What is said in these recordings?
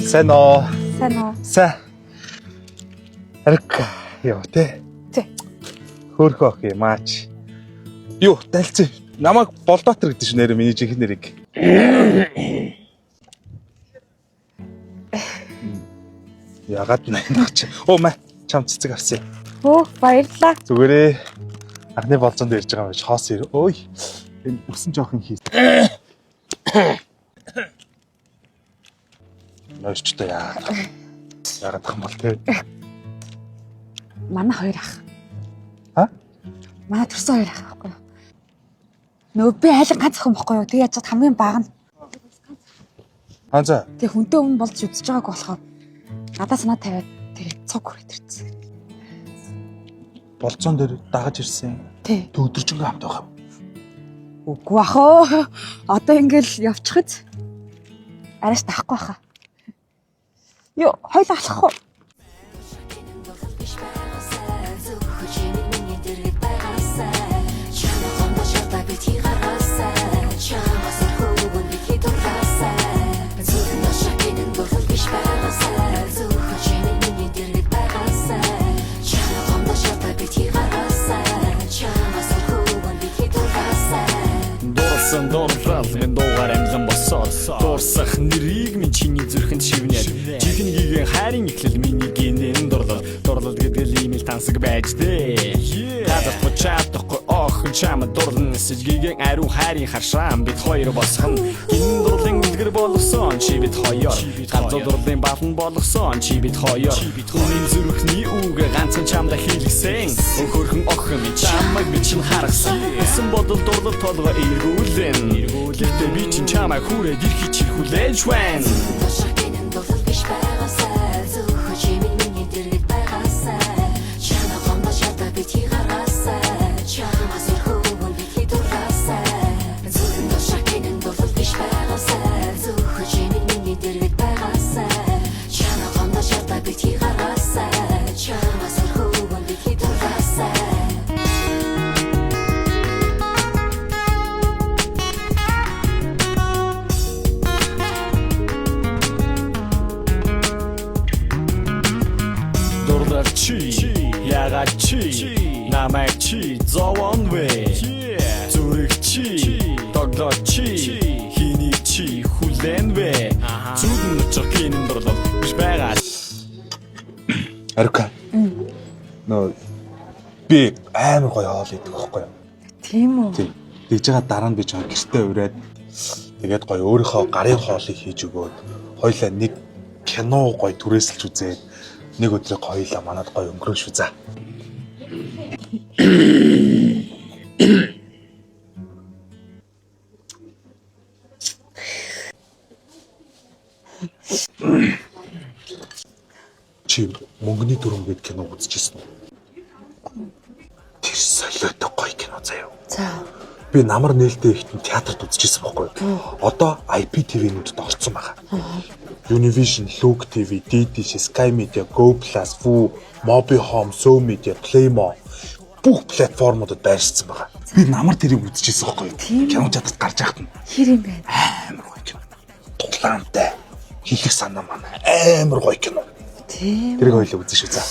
Сайн уу? Сайн уу? Сайн. Арка ёо те. Тэ. Хөөхөө ох юм аач. Юу, тайлцсан. Намайг Болдоотор гэдэг чинь нэр миний жинхэнэ нэрийг. Ягаад найнах чи. Оо мэ, чам цэцэг авсан. Өө, баярлалаа. Зүгээрээ анхны болзонд ирж байгаа юм биш хоос ир. Ой. Энэ үсэн жоохон хийс. Нойрчтой яа. Яагаад ах юм бол те. Манай хоёр ах. Ха? Манай төрсөн хоёр ах байхгүй юу? Нөө би айлын ганц охин байхгүй юу? Тэг яаж чад хамгийн бага нь. Аа за. Тэг хүнтэй өмнө болж үзэж байгааг болохоор надаа санаа тавиад тэг цуг хүрээд ирсэн. Болзон дээр дагаж ирсэн. Тий. Тэг өдөржингөө хамт байх юм. Үгүй ах оо. Одоо ингээл явчихад арайш тахгүй хаа. Йоо, хоёул алхах уу? Дурлсан дурлал минь дуугаар амьлан босоод дуурсах нэрийг минь чиний зүрхэнд шивнээд жинхэнэ гигэн хайрын эхлэл миний гинэн дурлал дурлал гэдэг л ийм л тансаг байж дээ. Газар чадахгүй охин чам дурлан нисэж гигэн ариун хайрын харшаан бид хоёр босхон гинэн дурлын үлгэр болгосон чи бид хоёр ганц дурлын балан болгосон чи бид хоёр үнийн зүрхний үг ганцхан чамдаа хийлгсэн өхөрхөн охин минь чамайг би чинь харгасан Эсэн бодол дурлал толгой эргүүлэн Гэхдээ би чинь чамайг хүрээд ирэхий чирхүүлээж байна. Дурлал чи ягаад чи намайг чи зовоон вэ зүрх чи тоглоо чи хэнийг чи хүлээн вэ зүгэн очих гинэн дурлал биш байгаа. Арука. Нөө би амар гоё хоол идэх байхгүй юу? Тийм үү? Тийм. Тэгж байгаа дараа нь би жоо гэртээ ураад тэгээд гоё өөрийнхөө гарын хоолыг хийж өгөөд хоёлаа нэг кино гоё түрээсэлж үзээд нэг өдрийг хоёлаа манад гоё өнгөрөн шүү за. Чи мөнгөний дүрм гээд кино үзчихсэн үү? Тэр солиотой гоё кино заяа. За. Би намар нээлттэй ихтэн театрт үзчихсэн байхгүй юу? Одоо IPTV-нүүдэд орцсон байгаа. Univision, Look TV, DTC, Sky Media, Go Plus, Vu, Mobi Home, So Media, Playmo бүх платформудад байршсан байгаа. Би намар тэрийг үзчихсэн байхгүй юу? Кино театрт гарч яхад нь Хэр юм бэ? амар гоё кино. Тулаантай. Хэлэх санаа манай амар гоё кино. Тийм. Тэрийг хоёлаа үзэн шүү за.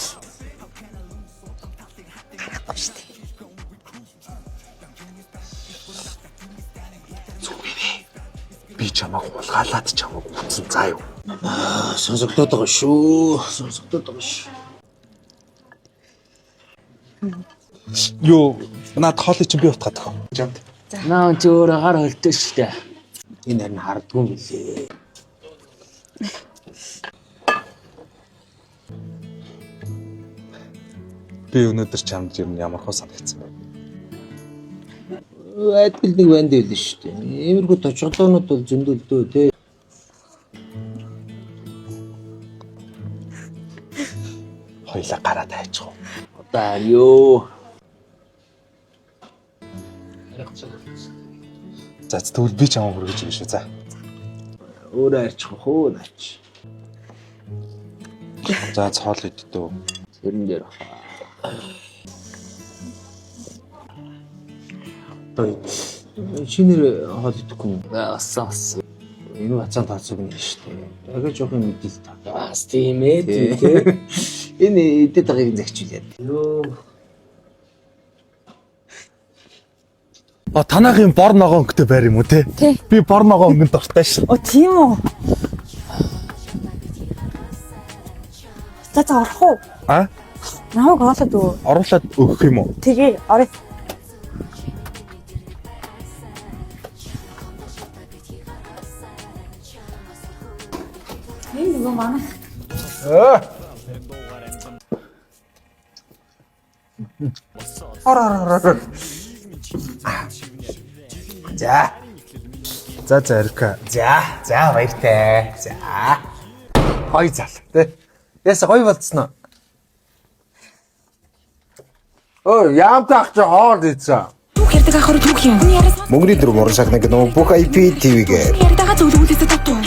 Гарахгүй шүү дээ. Зүгээрээ. Би чамайг хулгайлаад чамайг үзсэн заа юу. Сонсогдоод байгаа шүү. Сонсогдоод байгаа шүү. Юу наад хоолыг чинь би утгаад өгөө. Жамд. Наа чи өөрөө хар хөлтөө шүү дээ. Энэ харин хардгүй юм билээ. Би өнөөдөр чамд юм ямар хөө санагдсан бэ? Айдгал нэг банд байл шүү дээ. Иймэрхүү точголоонууд бол зөндөлдөө те. Хоёлаа гараад хайчих уу. Одоо харь ёо. За тэгвэл би чамд хүргэж өгнө шүү. За. Өөрөө харчих уу наач. За цоол иддөө. Тэрэн дээр баха. Одоо шинээр хоол идэхгүй юм. Асан асан. Энэ бацаан тооцоог нь шүү дээ. Агай жоох юм мэдээ л та. Бас тийм ээ тий. Энэ эдэд байгааг загчүүлээд. Йоо. А танаагийн бор ногоон өнгөтэй байр юм уу те? Тий. Би бор ногоон өнгөнд дуртай шин. О тийм үү. За за орох уу? А? Намайг оолоод өгөө. Оруулаад өгөх юм уу? Тэгээ орё. Энэ нөгөө манайх. Ор ор ор ор. За. За за Эрика. За, за баяртай. За. Гоё зал тий. Яса гоё болцсон уу? Өө яамтай ах чи хоол идсэн. Түүх ярьдаг ахаар түүх юм. Мөнгөний дүр муран шахна гэдэг бүх IPTV-гээр Ярьдагаа зөвлөвлөөсөө татуу.